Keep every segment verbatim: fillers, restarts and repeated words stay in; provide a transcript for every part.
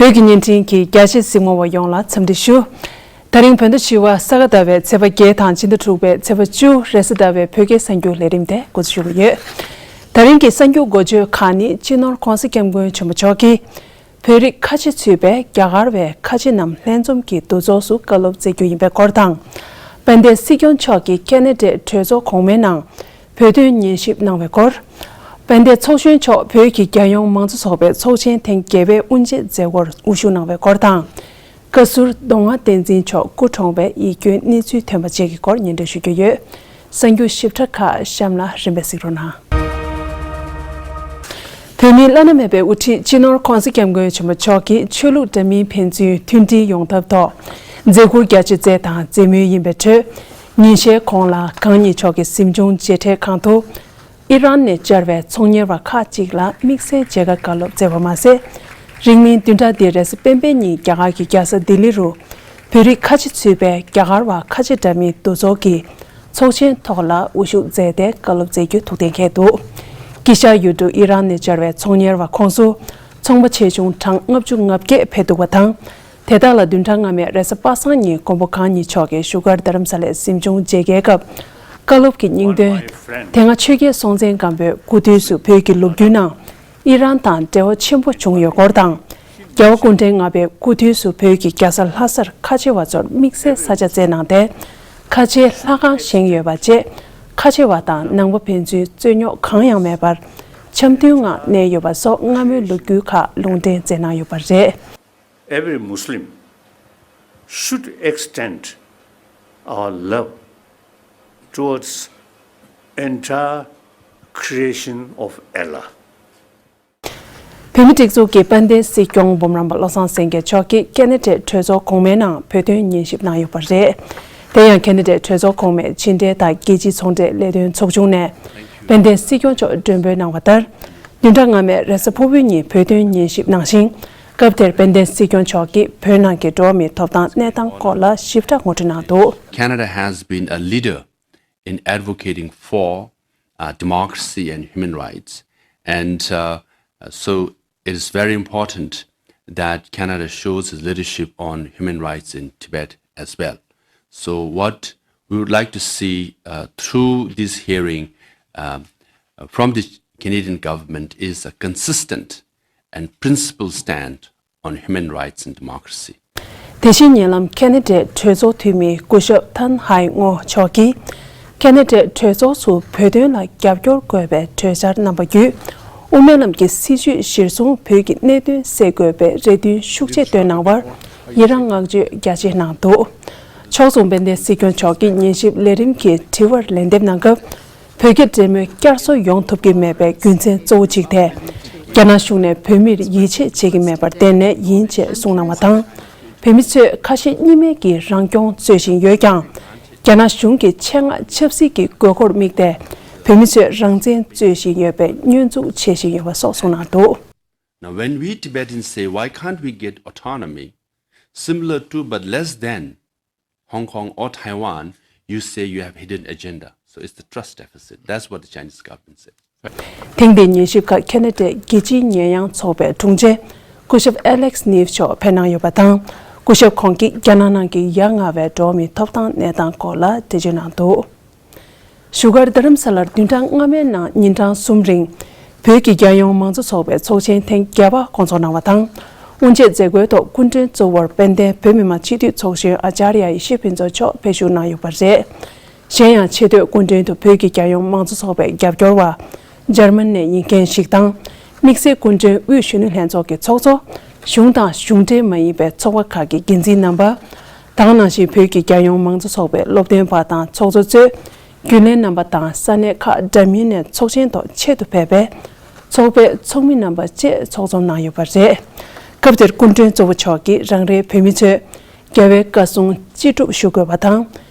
བོད་ཀྱི་བརྙན་འཕྲིན་གྱི་རྒྱ་ཆེ་གཟིགས་མོ་བ་ཡོངས་ལ་འཚམས་འདྲི་ཞུ། ད་རིང་བོད་ཟླ་བཞི་པ་ས་ག་ཟླ་བའི་ཚེས་པ་བརྒྱད་དང་ཕྱི་ཟླ་དྲུག་པའི་ཚེས་པ་བཅུ་རེས་གཟའ་ཟླ་བའི་བོད་སྐད་གསར་འགྱུར་ལས་རིམ་དེ་འགོ་འཛུགས་ཞུ་གི་ཡོད། ད་རིང་གི་གསར་འགྱུར་འགོ་བརྗོད་ཁག་ནི་སྤྱི་ནོར་༧གོང་ས་༧སྐྱབས་མགོན་ཆེན་པོ་མཆོག་གིས། བོད་རིགས་ཁ་ཆེ་ཚུད་པའི་རྒྱ་གར་བའི་ཁ་ཆེ་རྣམས་ལྷན་འཛོམས་ཀྱི་འདུ་ཚོགས་སུ་བཀའ་སློབ་སྩལ་རྒྱུ་ཡིན་པའི་སྐོར་དང་། དཔལ་ལྡན་སྲིད་སྐྱོང་མཆོག་གིས་ཁེ་ན་ཌའི་གྲོས་ཚོགས་གོང་མའི་ནང་བོད་དོན་ཉན་ཞིབ་གནང་བའི་སྐོར། དཔལ་ལྡན་ཚོགས་གཞོན་མཆོག་བོད་ཀྱི་རྒྱལ་ཡོངས་མང་གཙོ་ཚོགས་པའི་ཚོགས་ཆེན་ཐེངས་བརྒྱད་པའི་དབུ་འབྱེད་མཛད་སྒོར་དབུ་བཞུགས་གནང་བའི་སྐོར་དང་། བཀའ་ཟུར་མདོ་སྔགས་བསྟན་འཛིན་མཆོག་སྐུ་གྲོངས་པའི་ཡིད་སྐྱོའི་གནས་ཚུལ་ཐོན་པ་བཅས་ཀྱི་སྐོར་སྙན་སྒྲོན་ཞུ་རྒྱུ་ཡོད། གསར་འགྱུར་ཞིབ་ཕྲ་ཁག་གཤམ་ལ་རིམ་པས་གཟིགས་རོགས་གནང་། བོད་མིའི་བླ་ན་མེད་པའི་དབུ་ཁྲིད་སྤྱི་ནོར་༧གོང་ས་༧སྐྱབས་མགོན་ཆེན་པོ་མཆོག་གིས་ཆོས་ལུགས་འདྲ་མིན་ཕན་ཚུན་མཐུན་སྒྲིལ་ཡོང་ཐབས་ཐོག་མཛད་ཁུར་རྒྱ་ཆེ་བསྩལ་དང་མཛད་མུས་ཡིན་པའི་ཁྲོད། ཉིན་ཤས་གོང་ལ་གང་ཉིད་མཆོག་གི་གཟིམ་ཆུང་མཇལ་འཕྲད་ཁང་དུ། ཨི་རན་ནས་བཅར་བའི་ཚོང་གཉེར་བ་ཁག་ཅིག་ལ་དམིགས་བསལ་མཇལ་ཁ་བཀའ་སློབ་སྩལ་བ་མ་ཟད། རིང་མིན་བདུན་ཕྲག་འདིའི་རེས་གཟའ་སྤེན་པའི་ཉིན་རྒྱ་གར་གྱི་རྒྱལ་ས་ལྡི་ལི་རུ། བོད་རིགས་ཁ་ཆེ་ཚུད་པའི་རྒྱ་གར་བ་ཁ་ཆེ་འདྲ་མིན་འདུ་ཚོགས་ཀྱི་ཚོགས་ཆེན་ཐོག་ལ་དབུ་བཞུགས་མཛད་དེ་བཀའ་སློབ་སྩལ་རྒྱུ་ཐུགས་གཏན་འཁེལ་འདུག་དཀྱིལ་ཤར་ཡུལ་གྲུ་ཨི་རན་ནས་བཅར་བའི་ཚོང་གཉེར་བ་ཁོངས་སུ་ཚོང་པ་ཆེ་ཆུང་གྲངས་ལྔ་བཅུ་ང་བརྒྱད་ཕེབས་འདུག་པ་དང་། དེ་དག་ལ་བདུན་ཕྲག་སྔ་མའི་རེས་གཟའ་པ་སངས་ཉིན་མགོན་པོ་གང་ཉིད་མཆོག་གིས་བཞུགས་སྒར་རྡ་རམ་ས་ལའི་གཟིམ་ཆུང་མཇལ་ཁའི་སྐབས། བཀའ་སློབ་ཀྱི་སྙིང་དོན། དེ་སྔ་ཆོས་རྒྱལ་སྲོང་བཙན་སྒམ་པོའི་སྐུ་དུས་སུ་བོད་ཀྱི་ལོ་རྒྱུས་ནང་། ཨི་རན་དང་འབྲེལ་བ་ཆེན་པོ་བྱུང་ཡོད་སྐོར་དང་། རྒྱལ་བ་སྐུ་ཕྲེང་ལྔ་པའི་སྐུ་དུས་སུ་བོད་ཀྱི་རྒྱལ་ས་ལྷ་སར་ཁ་ཆེ་བ་ཚོར་དམིགས་བསལ་ས་ཆ་བསྩལ་གནང་སྟེ། ཁ་ཆེའི་ལྷ་ཁང་བཞེངས་ཡོད་པ་བཅས། ཁ་ཆེ་བ་དང་ནང་པ་ཕན་ཚུན་རྩོད་རྙོག་གང་ཡང་མེད་པར། འཆམ་མཐུན་ངང་གནས་ཡོད་པ་སོགས་སྔ་མོའི་ལོ་རྒྱུས་ཁག་ལུང་འདྲེན་མཛད་གནང་ཡོད་པ་རེད། Every Muslim should extend our love towards entire creation of Allah. བོད་མིའི་སྒྲིག་འཛུགས་ཀྱི་དཔལ་ལྡན་སྲིད་སྐྱོང་འབུམ་རམས་པ་བློ་བཟང་སེང་གེ་མཆོག་གིས་ཁེ་ན་ཌའི་གྲོས་ཚོགས་གོང་མའི་ནང་བོད་དོན་ཉན་ཞིབ་གནང་ཡོད་པ་རེད། དེ་ཡང་ཁེ་ན་ཌའི་གྲོས་ཚོགས་གོང་མའི་ཕྱི་འབྲེལ་དང་རྒྱལ་སྤྱིའི་ཚོང་འབྲེལ་ལས་དོན་ཚོགས་ཆུང་ནས་དཔལ་ལྡན་སྲིད་སྐྱོང་མཆོག་མགྲོན་འབོད་གནང་བ་ལྟར། བདུན་ཕྲག་སྔ་མའི་རེས་གཟའ་ཕུར་བུའི་ཉིན་བོད་དོན་ཉན་ཞིབ་གནང་ཞིང་། སྐབས་དེར་དཔལ་ལྡན་སྲིད་སྐྱོང་མཆོག་གིས་བོད་ནང་གི་འགྲོ་བ་མིའི་ཐོབ་ཐང་གནས་སྟངས་སྐོར་ལ་ཞིབ་ཕྲ་ངོ་སྤྲོད་གནང་འདུག Canada has been a leader in advocating for uh, democracy and human rights. And uh, so it is very important that Canada shows its leadership on human rights in Tibet as well. So, what we would like to see uh, through this hearing um, uh, from the Canadian government is a consistent and principled stand on human rights and democracy. དེ་བཞིན་ཉེ་ལམ་ཁེ་ན་ཌའི་གྲོས་ཚོགས་འཐུས་མི་སྐུ་ཞབས་ཐན་ཧའེ་ངོ་མཆོག་གིས། ཁེ་ན་ཌའི་གྲོས་ཚོགས་སུ་བོད་དོན་ལ་རྒྱབ་སྐྱོར་དགོས་པའི་གྲོས་འཆར་གནང་པ་བརྒྱུད། དབུ་མའི་ལམ་གྱི་སྲིད་བྱུས་གཞིར་བཟུང་བོད་ཀྱི་གནད་དོན་སེལ་དགོས་པའི་རེ་འདུན་ཤུགས་ཆེ་བཏོན་གནང་བར་ཡི་རང་བསྔགས་བརྗོད་རྒྱ་ཆེ་གནང་འདུག་ཕྱོགས་མཚུངས་དཔལ་ལྡན་སྲིད་སྐྱོང་མཆོག་གིས་ཉན་ཞིབ་ལས་རིམ་གྱི་དྲི་བར་ལན་འདེབས་གནང་སྐབས། བོད་རྒྱ་འབྲེལ་མོལ་བསྐྱར་གསོ་ཡོང་ཐུབ་ཀྱི་མེད་པའི་རྒྱུ་མཚན་གཙོ་བོ་གཅིག་དེ། རྒྱ་ནག་གཞུང་ནས་བོད་མིར་ཡིད་ཆེས་བྱེད་ཀྱི་མེད་པར་བརྟེན་ནས་ཡིན་ཅེས་གསུངས་གནང་བ་དང་། བོད་མི་ཚོས་ཁ་ཞེ་གཉིས་མེད་ཀྱིས་རང་སྐྱོང་རྩོད་བཞིན་ཡོད་ཀྱང་། རྒྱ་ནག་གཞུང་གི་ཆེད་མངགས་ཆབ་སྲིད་ཀྱི་དགོས་མཁོར་དམིགས་ཏེ། བོད་མི་ཚོས་རང་བཙན་རྩོད་བཞིན་ཡོད་པའི་བསྙོན་འཛུགས་བྱེད་བཞིན་ཡོད་པ་སོགས་གསུངས་གནང་འདུག Now, when we Tibetans say, "Why can't we get autonomy similar to but less than Hong Kong or Taiwan?" you say you have hidden agenda. So it's the trust deficit. That's what the Chinese government said. ཐེངས་འདིའི་ཉན་ཞིབ་ཁག་ཁེ་ན་ཌའི་རྒྱལ་སྤྱིའི་ཉེས་ཡངས་ཚོགས་པའི་དྲུང་ཆེ་སྐུ་ཞབས་ཨེ་ལེགས་ནིབ་མཆོག་ཕེབས་གནང་ཡོད་པ་དང་། སྐུ་ཞབས་ཁོང་གིས་རྒྱ་ནག་ནང་གི་ཡ་ང་བའི་འགྲོ་བ་མིའི་ཐོབ་ཐང་གནས་སྟངས་སྐོར་ལ་འགྲེལ་བརྗོད་གནང་འདུག་བཞུགས་སྒར་རྡ་རམ་ས་ལར་བདུན་ཕྲག་སྔ་མའི་ནང་ཉིན་གྲངས་གསུམ་རིང་། བོད་ཀྱི་རྒྱལ་ཡོངས་མང་གཙོ་ཚོགས་པའི་ཚོགས་ཆེན་ཐེངས་བརྒྱད་པ་སྐོང་ཚོགས་གནང་བ་དང་། དབུ་འབྱེད་མཛད་སྒོའི་ཐོག་སྐུ་མགྲོན་གཙོ་བོར་དཔལ་ལྡན་བོད་མི་མང་སྤྱི་འཐུས་ཚོགས་གཞོན་ཨ་ཅཱརྱ་ཡེ་ཤེས་ཕུན་ཚོགས་མཆོག་ཕེབས་བཞུགས་གནང་ཡོད་པ་རེད། གཞན་ཡང་ཆེས་མཐོའི་སྐུ་མགྲོན་དུ་བོད་ཀྱི་རྒྱལ་ཡོངས་མང་གཙོ་ཚོགས་པའི་རྒྱབ་སྐྱོར་བ། འཇར་མན་ནས་ཡིན་མཁན་ཞིག་དང་། དམིགས་བསལ་སྐུ་མགྲོན་དབུས་གཞོན་ནུ་ལྷན་ཚོགས་ཀྱི་ཚོགས་གཙོ། གཞུང་དང་གཞུང་འབྲེལ་མ་ཡིན་པའི་ཚོགས་པ་ཁག་གི་འགན་འཛིན་རྣམ་པ། དེ་ག་ནང་བཞིན་བོད་ཀྱི་རྒྱལ་ཡོངས་མང་གཙོ་ཚོགས་པའི་སློབ་སྟོན་པ་དང་ཚོགས་གཙོ་གཙོས། རྒྱུན་ལས་རྣམ་པ་དང་ས་གནས་ཁག་འདྲ་མིན་ནས་ཚོགས་ཆེན་ཐོག་ཆེད་དུ་ཕེབས་པའི་ཚོགས་པའི་ཚོགས་མི་རྣམ་པ་བཅས་ཚོགས་འཛོམས་གནང་ཡོད་པ་རེད། སྐབས་དེར་སྐུ་མགྲོན་གཙོ་བོ་མཆོག་གིས་རང་རེའི་བོད་མི་ཚོས་རྒྱལ་བའི་བཀའ་གསུང་ཅི་སྒྲུབ་ཞུ་དགོས་པ་དང་།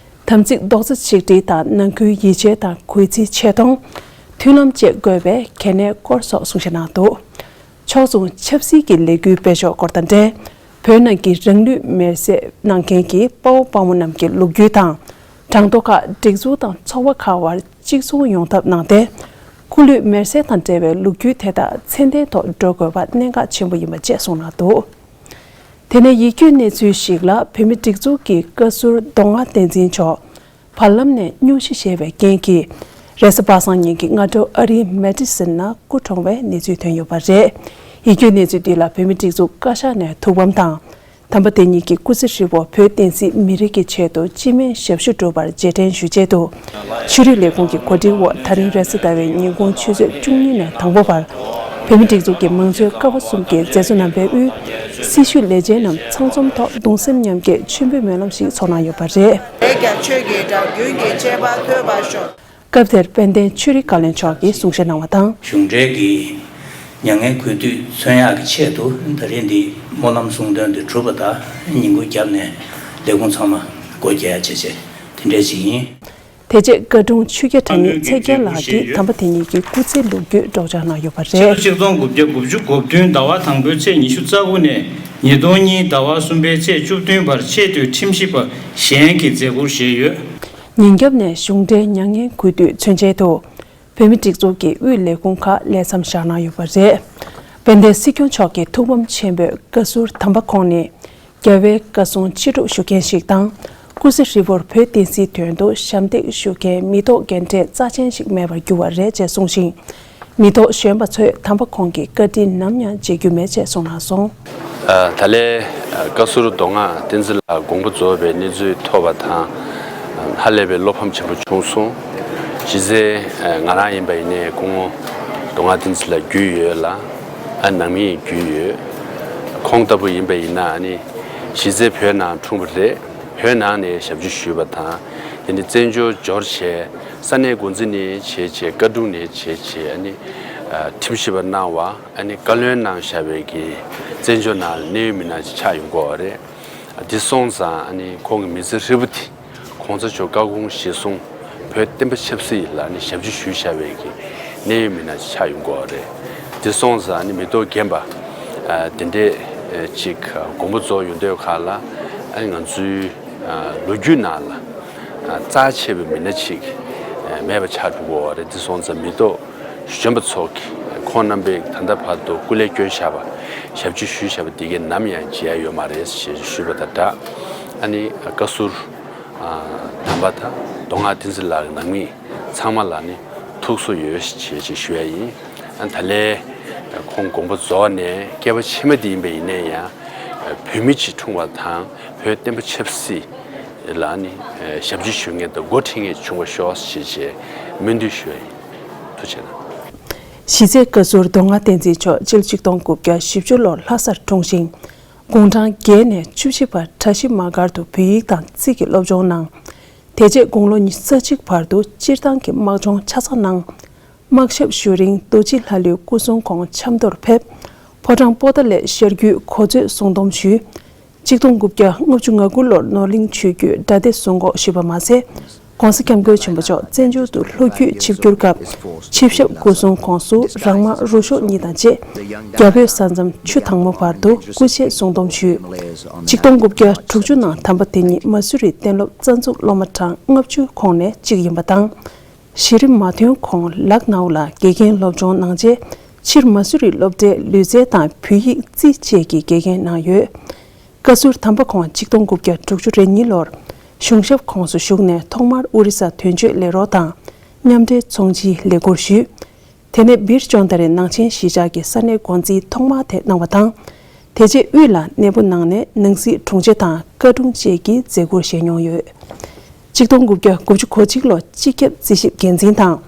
དམ་ཚིག་རྡོག་རྩ་ཆིག་སྒྲིལ་དང་ནང་ཁུལ་ཡིད་ཆེས་དང་གུས་བརྩི་ཆེ་མཐོང་། མཐུན་ལམ་བཅས་དགོས་པའི་གལ་གནད་སྐོར་སོགས་གསུང་བཤད་གནང་འདུག་ཕྱོགས་མཚུངས་ཆབ་སྲིད་ཀྱི་ལས་འགུལ་སྤེལ་ཕྱོགས་སྐོར་དང་འབྲེལ། བོད་ནང་གི་རང་ལུས་མེར་སྲེག་གནང་མཁན་གྱི་དཔའ་བོ་དཔའ་མོ་རྣམས་ཀྱི་ལོ་རྒྱུས་དང་། གྲངས་ཐོ་ཁག་སྒྲིག་འཛུགས་དང་ཚོགས་པ་ཁག་དབར་གཅིག་མཚུངས་ཡོང་ཐབས་གནང་སྟེ། སྐུ་ལུས་མེར་སྲེག་དང་འབྲེལ་བའི་ལོ་རྒྱུས་དེ་དག་ཚད་ལྡན་ཐོག་འགྲོ་དགོས་པ་གནད་འགག་ཆེན་པོ་ཡིན་པ་བཅས་གསུངས་གནང་འདུག་དེ་ནས་ཡིད་སྐྱོའི་གནས་ཚུལ་ཞིག་ལ། བོད་མིའི་སྒྲིག་འཛུགས་ཀྱི་བཀའ་ཟུར་མདོ་སྔགས་བསྟན་འཛིན་མཆོག་བར་ལམ་ནས་སྙུང་གཞི་བཞེས་པའི་རྐྱེན་གྱིས། རེས་གཟའ་པ་སངས་ཉིན་གྱི་སྔ་དྲོ་ཨ་རིའི་མེ་ཌི་སིན་ནང་སྐུ་གྲོངས་པའི་གནས་ཚུལ་ཐོན་ཡོད་པ་རེད། ཡིད་སྐྱོའི་གནས་ཚུལ་འདི་ལ་བོད་མིའི་སྒྲིག་འཛུགས་བཀའ་ཤག་ནས་ཐུགས་ཕམ་དང་། དམ་པ་དེ་ཉིད་ཀྱི་སྐུ་ཚེ་ཧྲིལ་པོར་བོད་བསྟན་སྲིད་མི་རིགས་ཀྱི་ཆེད་དུ་སྤྱི་སྨན་ཞབས་ཞུ་བསྒྲུབས་པར་རྗེས་དྲན་ཞུ་ཆེད་དུ། ཆོས་རིག་ལས་ཁུངས་ཀྱི་གོ་སྒྲིག་འོག་ད་རིང་རེས་གཟའ་ཟླ་བའི་ཉིན་གུང་ཆུ་ཚོད་བཅུ་གཉིས་ནས་དང་པོ་བར། བོད་མིའི་སྒྲིག་འཛུགས་ཀྱི་མང་གཙོའི་ཀ་བ་གསུམ་གྱི་མཛད་གཙོ་རྣམ་པའི་དབུས། སྲི་ཞུའི་ལས་བྱེད་རྣམས་ཚང་འཛོམས་ཐོག་གདུང་སེམས་མཉམ་སྐྱེད་མཆོད་འབུལ་སྨོན་ལམ་ཞིག་ཚོགས་གནང་ཡོད་པ་རེད། དེས་ཀྱང་ཆོས་ཀྱི་སྒྲ་ཀུན་གྱི་བཅས་པ་ཐོས་པར་ཤོག་སྐབས་དེར་དཔལ་ལྡན་ཆོས་རིག་བཀའ་བློན་མཆོག་གིས་གསུང་བཤད་གནང་བ་དང་། གཞུང་འབྲེལ་གྱི་མྱ་ངན་གུས་འདུད་མཚོན་ཡག་གི་ཆེད་དུ། ད་རེས་འདི་སྨོན་ལམ་གསུང་འདོན་དེ་གྲུབ་པ་དང་། ཉིན་གུང་རྒྱབ་ནས་ལས་ཁུངས་ཚང་མ་སྒོ་རྒྱག་ཡ་བྱས་བྱས་དེ་འདྲས་ཞིག་ཡིན། དེ་རྗེས་བཀའ་དྲུང་ཆོས་རྒྱལ་གྲགས་སྙིང་མཚན་རྒྱལ་ལགས་ཀྱིས་དམ་པ་དེ་ཉིད་ཀྱི་སྐུ་ཚེའི་ལོ་རྒྱུས་སྒྲོག་སྦྱང་གནང་ཡོད་པ་རེད། ཕྱི་ལོ་ཆིག་སྟོང་དགུ་བརྒྱ་དགུ་བཅུ་གོ་བདུན་ཟླ་བ་དང་པོའི་ཚེས་ཉི་ཤུ་རྩ་དགུ་ནས་ཉིས་སྟོང་གཉིས་ཟླ་བ་གསུམ་པའི་ཚེས་བཅུ་བདུན་བར་ཆེས་མཐོའི་ཁྲིམས་ཞིབ་པ་གཞན་གྱི་མཛད་ཁུར་བཞེས་ཡོད། ཉིན་རྒྱབ་ནས་གཞུང་འབྲེལ་མྱ་ངན་གུས་འདུད་མཚོན་ཆེད་དུ། བོད་མིའི་སྒྲིག་འཛུགས་ཀྱི་དབུས་ལས་ཁུངས་ཁག་ལས་མཚམས་བཞག་གནང་ཡོད་པ་རེད། དཔལ་ལྡན་སྲིད་སྐྱོང་མཆོག་གི་ཐུགས་ཕམ་ཆེན་པོས་བཀའ་ཟུར་དམ་པ་ཁོང་ནི། རྒྱལ་བའི་བཀའ་གསུང་ཅི་སྒྲུབ་ཞུ་མཁན་ཞིག་དང་། སྐུ་ཚེ་ཧྲིལ་པོར་བོད་བསྟན་སྲིད་དོན་དུ་ཞབས་འདེགས་ཞུ་མཁན་མི་ཐོག་རྒན་གྲས་རྩ་ཆེན་ཞིག་མེད་པར་གྱུར་བ་རེད་ཅེས་གསུངས་ཤིང་། མི་ཐོག་གཞོན་པ་ཚོས་དམ་པ་ཁོང་གི་བཀའ་དྲིན་ནམ་ཡང་བརྗེད་རྒྱུ་མེད་ཅེས་གསུངས་གནང་སོང་། ཨ། ད་ལན། ཨ། བཀའ་ཟུར་མདོ་སྔགས་བསྟན་འཛིན་ལགས་དགོངས་པ་རྫོགས་པའི་གནས་ཚུལ་ཐོས་པ་དང་། ཧ་ལས་པའི་བློ་ཕམ་ཆེན་པོ་བྱུང་སོང་། གཞི་རྩའི། ཨ། ང་རང་ཡིན་པ་ཡིན་ནའི་སྐུ་ངོ་མདོ་སྔགས་བསྟན་འཛིན་ལགས་རྒྱུས་ཡོད་ལ། ཨ། ནང་མི་ཡིན་རྒྱུས་ཡོད། ཁོང་ལྟ་བུ་ཡིན་པ་ཡིན་ན། ཨ་ནི་གཞི་རྩའི་བོད་ནང་འཁྲུངས་པ་རེད། བོད་ནང་ནས་ཞབས་ཕྱི་ཞུས་པ་དང་། དེ་ནི་བཙན་བྱོལ་འབྱོར་བྱས། ས་གནས་འགོ་འཛིན་ནས་བྱས་བྱས། བཀའ་དྲུང་ནས་བྱས་བྱས། ཨ་ནི། ཨ། ཁྲིམས་ཞིབ་པ་གནང་བ། ཨ་ནི་བཀའ་བློན་གནང་བཞག་པའི་གི་བཙན་བྱོལ་ནང་གནད་ཡོད་མི་སྣ་ཅིག་ཆགས་ཡོང་གི་ཡོད་རེད། ཨ། དེ་སོང་ཙང་། ཨ་ནི་ཁོང་གི་མི་ཚེ་ཧྲིལ་པོ་དེ་གོང་ས་མཆོག་བཀའ་དགོངས་གཞིར་བཟུང་བོད་བསྟན་པ་ཆབ་སྲིད་ལ་ནི་ཞབས་ཕྱི་ཞུས་བཞག་པའི་གི་གནད་ཡོད་མི་སྣ་ཅིག་ཆགས་ཡོང་གི་ཡོད་རེད། དེ་སོང་ཙང་། ཨ་ནི་མི་ཐོག་རྒན་པ། ཨ། དེ་འདྲས་ཅིག་དགོངས་པ་རྫོགས་ཡོང་དུས་ཁག་ལ། ཨ་ནི་ང་ཚོའི། ཨ། ལོ་རྒྱུས་ནང་ལ། ཨ། རྩ་ཆེ་བའི་མི་སྣ་ཅིག་ཨ། མེད་པ་ཆགས་འགྲོ་གི་ཡོད་རེད། དེ་སོང་ཙང་མི་ཐོག་གཞོན་པ་ཚོ་གིས་ཁོང་རྣམ་པས་ད་ལྟ་བར་དུ་སྐུ་ལས་བསྐྱོན་བཞག་པ། ཞབས་ཕྱི་ཞུས་བཞག་པ་འདི་གས་ནམ་ཡང་བརྗེད་ཡ་ཡོད་མ་རེད་ཅེས་ཞུས་པ་དང་སྦྲགས། ཨ་ནི་བཀའ་ཟུར། ཨ། དམ་པ་དང་མདོ་སྔགས་བསྟན་འཛིན་ལགས་ཀྱི་ནང་མི་ཚང་མ་ལ་ནི་ཐུགས་གསོ་ཡོད་ཅེས་ཞུ་ཡ་ཡིན། ཨ། ད་ལན་ཁོང་དགོངས་པ་རྫོགས་ནས་བསྐལ་པ་ཕྱི་མ་དེ་ཡིན་པ་ཡིན་ན་ཡང་། བོད་མི་ཅིག་འཁྲུངས་པ་དང་བོད་བསྟན་པ་ཆབ་སྲིད་ལ་ནི་ཞབས་ཕྱི་ཞུ་མཁན་དང་འགོ་ཁྲིད་མཁན་བྱུང་བར་ཤོག་ཅེས་བྱས་སྨོན་འདུན་ཞུ་ཡ་ཡིན། ཐུགས་རྗེ་གནང་། གཞི་རྩའི་བཀའ་ཟུར་མདོ་སྔགས་བསྟན་འཛིན་མཆོག་སྤྱི་ལོ་ཆིག་སྟོང་དགུ་བརྒྱ་བཞི་བཅུ་ལོར་ལྷ་སར་འཁྲུངས་ཤིང་། དགུང་གྲངས་བརྒྱད་ནས་བཅུ་བཞི་བར་གྲྭ་བཞི་མ་དཀར་དུ་བོད་ཡིག་དང་རྩིས་ཀྱི་སློབ་སྦྱོང་གནང་། དེ་རྗེས་དགུང་ལོ་ཉི་ཤུ་རྩ་གཅིག་བར་དུ་སྤྱིར་བཏང་གི་དམག་སྦྱོང་ཆ་ཚང་གནང་། དམག་ཞབས་ཞུ་རིང་རྡོ་རྗེ་ལྷ་ལུས་སྐུ་གསུང་ཁོང་ཆབ་མདོར་ཕེབས། ཕོ་བྲང་པོ་ཏཱ་ལའི་ཤར་རྒྱུད་གོ་མཛོད་བསྲུང་སྡོམ་ཞུས། ཆིག་སྟོང་དགུ་བརྒྱ་ལྔ་བཅུ་ང་དགུ་ལོར་ནོར་གླིང་ཆོས་བརྒྱུད་དགྲ་སྡེ་བསྲུང་འགོག་ཞུས་པ་མ་ཟད། ྋགོང་ས་ྋསྐྱབས་མགོན་ཆེན་པོ་མཆོག་བཙན་བྱོལ་དུ་ལྷོ་བརྒྱུད་ཆིབས་བསྒྱུར་སྐབས། ཆིབས་ཞབས་སྐུ་གསུང་ཁོངས་སུ་རང་དམག་རུ་ཤོག་གཉིས་དང་བཅས། རྒྱ་བོད་ས་མཚམས་ཆུ་དྭངས་མོ་བར་དུ་སྐུ་མཆེད་བསྲུང་སྡོམ་ཞུས། ཆིག་སྟོང་དགུ་བརྒྱ་དྲུག་ཅུ་ནང་དམ་པ་དེ་ཉིད་མ་སུ་རི་གཏན་སློབ་རྩ་འཛུགས་སློབ་མ་གྲངས་ལྔ་བཅུ་ཁོངས་ནས་གཅིག་ཡིན་པ་དང་། གཞི་རིམ་མ་ཐོན་གོང་ལག་ནའུ་ལ་དགེ་རྒན་སློབ་སྦྱོང་གནང་རྗེས། ཕྱིར་མ་སུ་རི་སློབ་གྲྭའི་ལུས་རྩལ་དང་བོད་ཡིག་རྩིས་བཅས་ཀྱི་དགེ་རྒན་གནང་ཡོད། བཀའ་ཟུར་དམ་པ་ཁོང་ཆིག་སྟོང་དགུ་བརྒྱ་དྲུག་ཅུ་རེ་གཉིས་ལོར་གཞུང་ཞབས་ཁོངས་སུ་ཞུགས་ནས་ཐོག་མར་ཨོ་རི་ས་དོན་གཅོད་ལས་རོགས་དང་མཉམ་འབྲེལ་ཚོང་སྤྱིའི་ལས་ཁུར་ཞུས། དེ་ནས་སྦིར་ཅོན་ཏ་རའི་ནང་ཆེན་གཞིས་ཆགས་ཀྱི་ས་གནས་འགོ་འཛིན་ཐོག་མ་དེ་གནང་བ་དང་། དེ་རྗེས་དབུས་ལ་གནས་སྤོ་གནང་ནས་ནང་སྲིད་དྲུང་ཆེ་དང་བཀའ་དྲུང་བཅས་ཀྱི་མཛད་ཁུར་བཞེས་མྱོང་ཡོད། ཆིག་སྟོང་དགུ་བརྒྱ་དགུ་བཅུ་གོ་གཅིག་ལོ་སྤྱི་ཁྱབ་རྩིས་ཞིབ་འགན་འཛིན་དང་།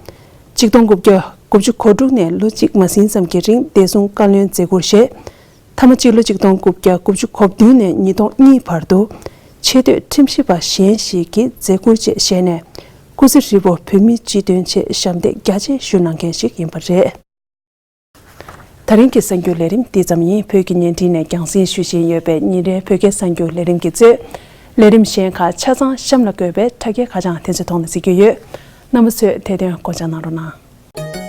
ཆིག་སྟོང་དགུ་བརྒྱ་དགུ་བཅུ་གོ་དྲུག་ནས་ལོ་གཅིག་མ་ཟིན་ཙམ་གྱི་རིང་བདེ་སྲུང་བཀའ་བློན་མཛད་ཁུར་བཞེས། མཐའ་མ་སྤྱི་ལོ་ཆིག་སྟོང་དགུ་བརྒྱ་དགུ་བཅུ་གོ་བདུན་ནས་ཉིས་སྟོང་གཉིས་བར་དུ་ཆེས་མཐོའི་ཁྲིམས་ཞིབ་པ་གཞན་ཞིག་གི་མཛད་ཁུར་བཅས་བཞེས་ནས། སྐུ་ཚེ་ཧྲིལ་པོ་བོད་མིའི་སྤྱི་དོན་ཆེད་ཞབས་འདེགས་རྒྱ་ཆེ་ཞུ་གནང་མཁན་ཞིག་ཡིན་པ་རེད། ད་རིང་གི་གསར་འགྱུར་ལས་རིམ་འདི་ཙམ་ཡིན། བོད་ཀྱི་བརྙན་འཕྲིན་ནས་རྒྱང་སྲིང་ཞུ་བཞིན་ཡོད་པའི་ཉིན་རེའི་བོད་སྐད་གསར་འགྱུར་ལས་རིམ་གྱིས་གཙོས། ལས་རིམ་གཞན་ཁག་ཆ་ཚང་གཤམ་ལ་བཀོད་པའི་དྲ་རྒྱའི་ཁ་བྱང་དེ་ཚོའི་ཐོག་ནས་གཟིགས་རྒྱུ་ཡོད། རྣམ་པ་ཚོས་དེ་དོན་སྒོ་འབྱེད་གནང་རོགས་གནང་།